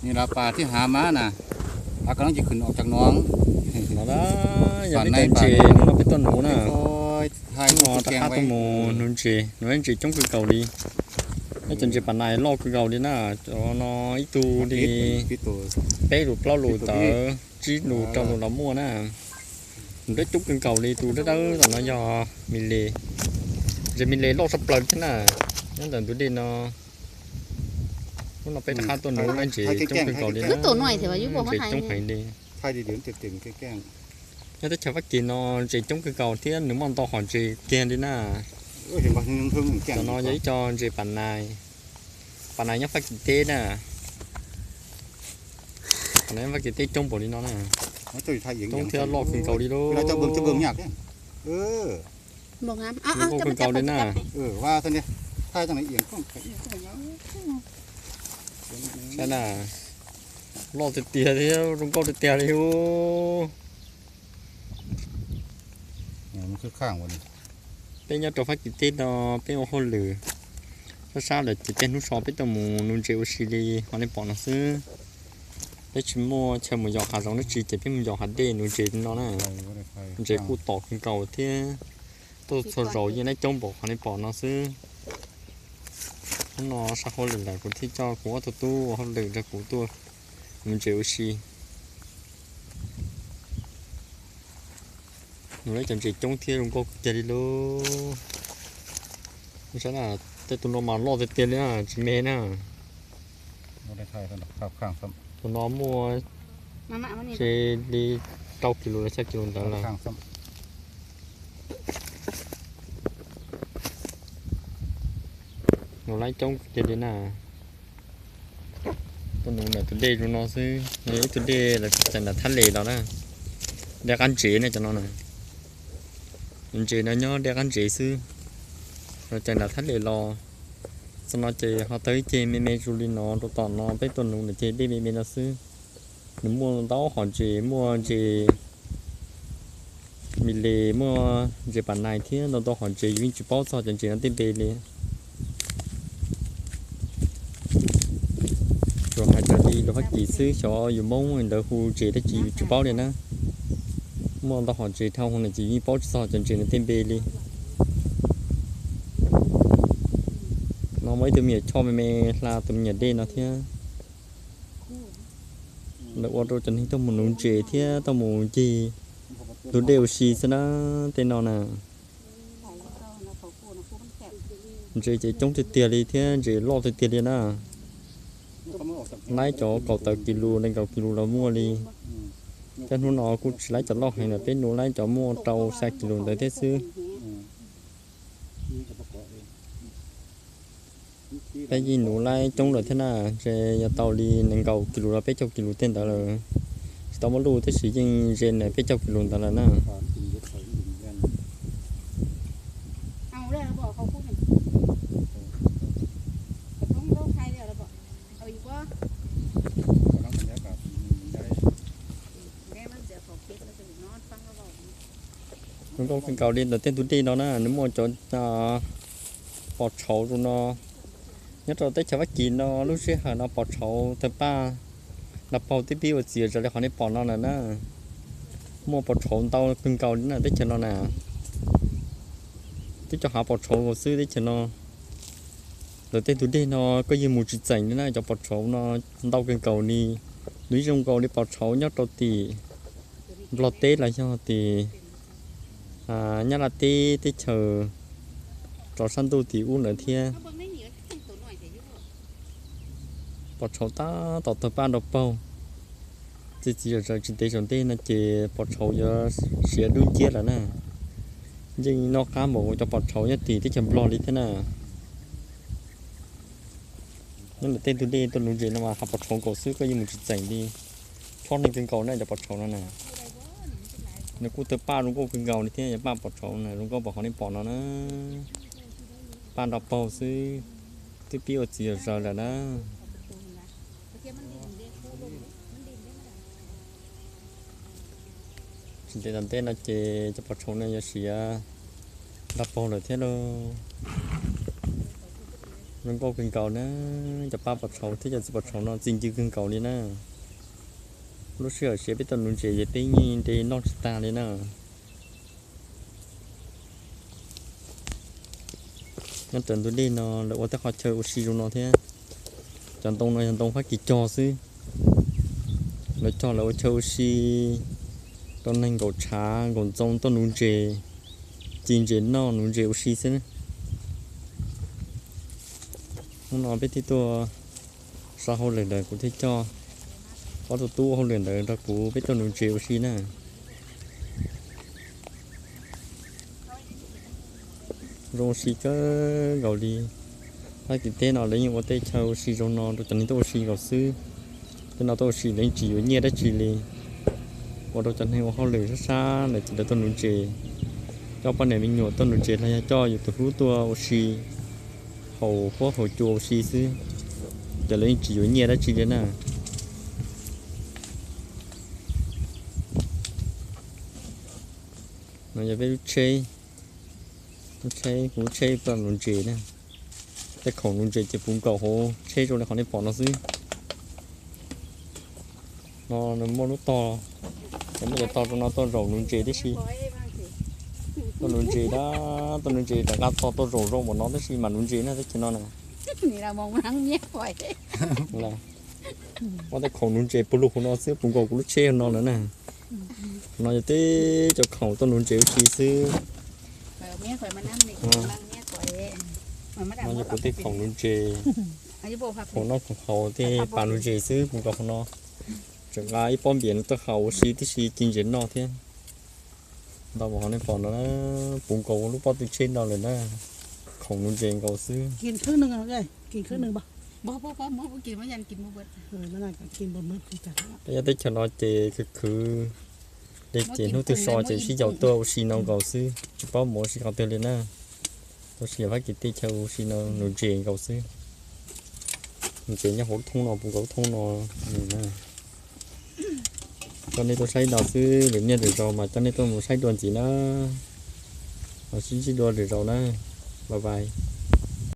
Nws los pas thiab hav mas na, hav koj no ces khwv no cov no. No na, yog peb cov ntses no peb tuaj nuv na. No rov qab tuaj mus nuv ntses, nuv ntses coob kawg nkaus li. Peb cov ntses pas nais loj kawg nkaus li na, cov no ib tug li peb lus plaub lus tawv, tsib lus rau lus los muaj na. Nws coob kawg nkaus li, tus dawb dawb tom no yog mis les, ntses mis les loj tshaj plaws thiab na. Nyob ntawm ntug dej no, hnub no peb rov qab tuaj nuv ntses coob kawg nkaus li na. Ntses coob heev li. Nyob teb chaws Fab Kis no ntses coob kawg nkaus thiab nws muaj ntau hom ntses kiag li na. Cov no yog ib co ntses pas nais, pas nais nyob Fab Kis teb na. Pas nais nyob Fab Kis teb coob npaum li no na. Coob thiab loj kawg nkaus li lauj. Zoo nkauj kawg nkaus li na. Saib na, loj tiag tiag thiab zoo nkauj tiag tiag li ub. Peb nyob rau Fab Kis teb no, peb ua hauj lwm sab sab lawm ces tej hnub so peb tuaj mus nuv ntses ua si li ho nej pom no xwb. Peb tsis muaj chaw mus yos hav zoov dab tsi ces peb mus yos hav dej nuv ntses li no na. Ntses kuj tom kawg nkaus thiab, tuaj txhua zaus yeej laib coob npaum qhov nej pom no xwb. Hnub no sab hauj lwm lawm kuv thiaj coj kuv ob tug tub ua hauj lwm nrog kuv tuaj nuv ntses ua si. Nuv lawv cov ntses coob thiab zoo nkauj kawg kiag li lauj. Saib na, tej tus no mas loj tiag tiag li na, tsis me na. Tus no muaj li rau kis lus los xya kis lus ntawd lawm. Nuv laib coob tiag li na. Tuaj nuv ntawm tus dej zoo no xwb, no yog ib tug dej los cais nram thab les los na. Dej qab ntsev ne cov no na. Ntses no nyob dej qab ntsev xwb, los cais nram thab les los. Txog no ces ho tawg ib ceg me me zoo li no rau tom no, peb tuaj nuv ntawm ceg dej me me no xwb. Nws muaj ntau hom ntses, muaj ntses mis les, muaj ntses pas nais thiab ntau ntau hom ntses yus yeej tsis paub txog cov ntses no tej npe li. Tsuas hais raws li lus Fab Kis xwb, xyov yus Hmoob ntawd hu ntses dab tsi yus tsis paub li na. Muaj ntau hom ntses dhau hwv na ces yeej paub tsis txog cov ntses no tej npe li. No muaj ib tug me nyuam choj me me hla tus me nyuam dej no thiab. Lawv ua rau cov neeg tuaj mus nuv ntses thiab tuaj mus ncig ntug dej ua si xwb na, tej no na. Ntses ces coob tiag tiag li thiab ntses loj tiag tiag li na. Laib cov kaum tawm kis lus, nees nkaum kis lus los muaj li. Thiab hnub no kuj tsis laib cov loj heev lawm, peb nuv laib cov muaj rau xya kis lus ntawd thiab xwb. Peb yeej nuv laib coob lawm thiab na, ntshe yuav tau li nees nkaum kis lus los peb caug kis lus tej ntawd lawm. Tsis tau muaj luj tab sis yeej ze na peb caug kis lus ntawd lawm na. Zoo nkauj kawg nkaus li ntawm tej ntug dej no na, nws muaj cov pos tshauv zoo no. Nyob rau teb chaws Fab Kis no lub sij hawm no pos tshauv tawg paj nrog paug twb pib ua txiv zoo li qhov nej pom no lawm na. Muaj pos tshauv ntau kawg nkaus li na teb chaws no na. Twb cov hav pos tshauv nkaus xwb teb chaws no. Ntawm tej ntug dej no koj yeej mus tsis txeem li na, cov pos tshauv no ntau kawg nkaus li. Nws zoo nkaus li pos tshauv nyob rau tim Nplog teb los yog tim Nyab Laj teb teb chaws rov sab ntuj tim ub ntawd thiab. Pos tshauv tab tom tawg paj nrog paug. Txiv txiv zam zaws tsis ntev zaum ntej no ces pos tshauv yuav siav dub nciab lawm na. Yeej noj qab npaum cov pos tshauv nyob tim teb chaws Nplog li thiab na. Nyob ntawm tej ntug dej tuaj nuv ntses no mas hav pos tshauv nkaus xwb koj yeej mus tsis txeem li. Chob neeg kawg nkaus na cov pos tshauv no na. Nws kuj tawg paj zoo nkauj kawg nkaus li thiab, yog paj pos tshauv na zoo nkauj npaum qhov nej pom no na. Paj nrog paug xwb, twb pib ua txiv zam zaws lawm na. Tsis ntev tom ntej no ces cov pos tshauv no yuav siav nrog paug lawm thiab lauj. Zoo nkauj kawg nkaus na, cov pab pos tshauv thiab cov txiv pos tshauv no txi ncw kawg nkaus li na. Lub sij hawm siav peb tau nuv ntses ces peb yeej de noj tsis tag li na. Nyob raws ntug dej no lawv ua tej qhov chaw ua si zoo no thiab. Cov ntoo no yog ntoo Fab Kis cog xwb. Lawv cog lawv ua chaw ua si rau neeg nkaum tshav nkaum ntxoo tuaj nuv ntses, ci ntses noj nuv ntses ua si xwb. Hnub no peb thiaj tuaj sau hauj lwm ntawd, kuv thiaj coj ob tug tub hauj lwm ntawd nrog kuv peb tuaj nuv ntses ua si na. Zoo ua si kawg nkaus li. Fab Kis teb no lawv yeej ua tej chaw ua si zoo no rau cov neeg tuaj ua si nkaus xwb. Tej no tuaj ua si lawv yeej tsis yuav nyiaj dab tsi li. Ua rau cov neeg ua hauj lwm sab sab ntawd ces lawv tuaj nuv ntses, coj poj niam me nyuam tuaj nuv ntses los yog coj yus tus hlub tuaj ua si haus huab haus cua ua si xwb, ces lawv yeej tsis yuav nyiaj dab tsi li na. No yog peb lub tsheb, lub tsheb, kuv lub tsheb tuaj nuv ntses na. Tej khoom nuv ntses ces puv nkaus hauv tsheb zoo li qhov nej pom no xwb. No nws muaj lub tog, nws muaj cov tog rau no tuaj zaum nuv ntses tib si. Tuaj nuv ntses na, tuaj nuv ntses rov qab txog tuaj zaum zoo npaum no tab sis mam nuv ntses na teb chaws no na. Muaj tej khoom nuv ntses puv lug hauv no xwb, puv nkaus kuv lub tsheb no lawm na. No yog tib cov khoom tuaj nuv ntses ua si xwb. No yog kuv tej khoom nuv ntses, khoom noj khoom haus tej pas nuv ntses xwb, puv nkaus hauv no. Tseem nqa ib pob npias no tuaj haus ua si tib si ci ntses noj thiab. Ntau mus qhov nej pom no, puv nkaus lub pob tw tsheb no lawm na. Khoom nuv ntses nkaus xwb. Peb nyob teb chaws no ces khwv khwv li ces hnub twg so ces sib yaum tuaj ua si no nkaus xwb, tsis paub mus ua si qhov twg li na. Tab sis yog Fab Kis teb chaws ua si no nuv ntses nkaus xwb. Ntses nyob hauv lub thoob no, puv nkaus lub thoob no na. Coj nej tuaj saib no xwb, lwm niaj lwm zaus mas coj nej tuaj mus saib dua ntxiv na. Los sib ntsib dua lwm zaus na. Bye bye.